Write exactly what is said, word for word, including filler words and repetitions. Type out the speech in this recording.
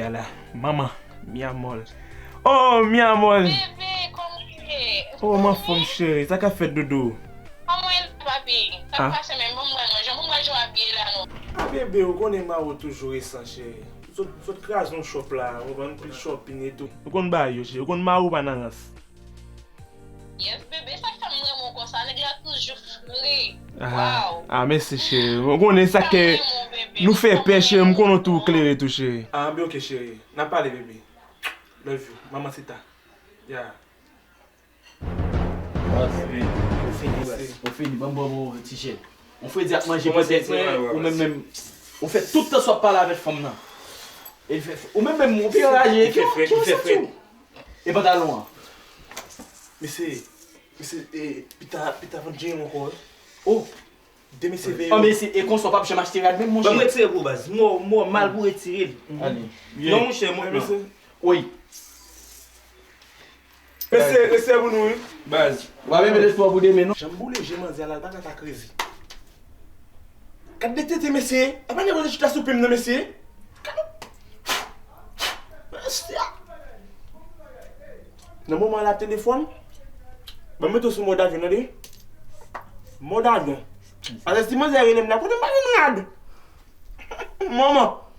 Ala, manman, mi amor. Oh, mi amor. Bebe, kòman w ye? Oh, m anfòm cheri. Sa k ap fèt, doudou? Kòman w ye, papi? Sa Ah. k pase menm? Ban m wè non, jan pou m wè jan w abiye la non. Ah, bebe, ou konnen mari w toujou resan, cheri. Sot, sot kraze yon chòp la, ou konn pil shopping e tou. Ou konn bagay yo, cheri. Ou konn mari w pa nan rans. Yes, bebe, sa k fè m renmen w konsa. Nèg la toujou fre. Ah, Wow. Ah, mèsi, cheri. Ou konnen sa ke nou fè pè, cheri. M konnen w tou klere tou, cheri. Ah, ben ok, cheri. N a pale, bebe. Love you. Manman Sita. Yeah. Ou fini, bas. Ou fini, ban m ba w ti chè. Ou fredi ap manje poutèt mwen, ou menm menm. Ou fè tout tan sa w ap pale avèk fanm nan. E l fè, ou menm menm, ou byen raje. Ki ki santi w? E pantalon an? Mesye, mesye, e, pita, pita vann djenye ankò, wi. Oh, De mesye veye. Oh, mesye, e konsa w p ap janm achte rad menm, Ban m monchè. Retire pou baz. Mò, mò mal pou retire l. Ale. Non, monchè, mont nan. Mesye, Wi. mesye, mesye pou nou, wi. Baz. W ap mete lespwa pou demen, non? Jan m boule je manzè la, l pa nan ta krezi. Gad de tete, mesye. E pa nèg yo te chita sou pye m nan, mesye. Gad. Mesye. Nan moman la, telefòn. Ban m mete w sou mòd avyon, tande? Mòd avyon. Paske si manzè rele m la, kote m pa gen rad. Manman.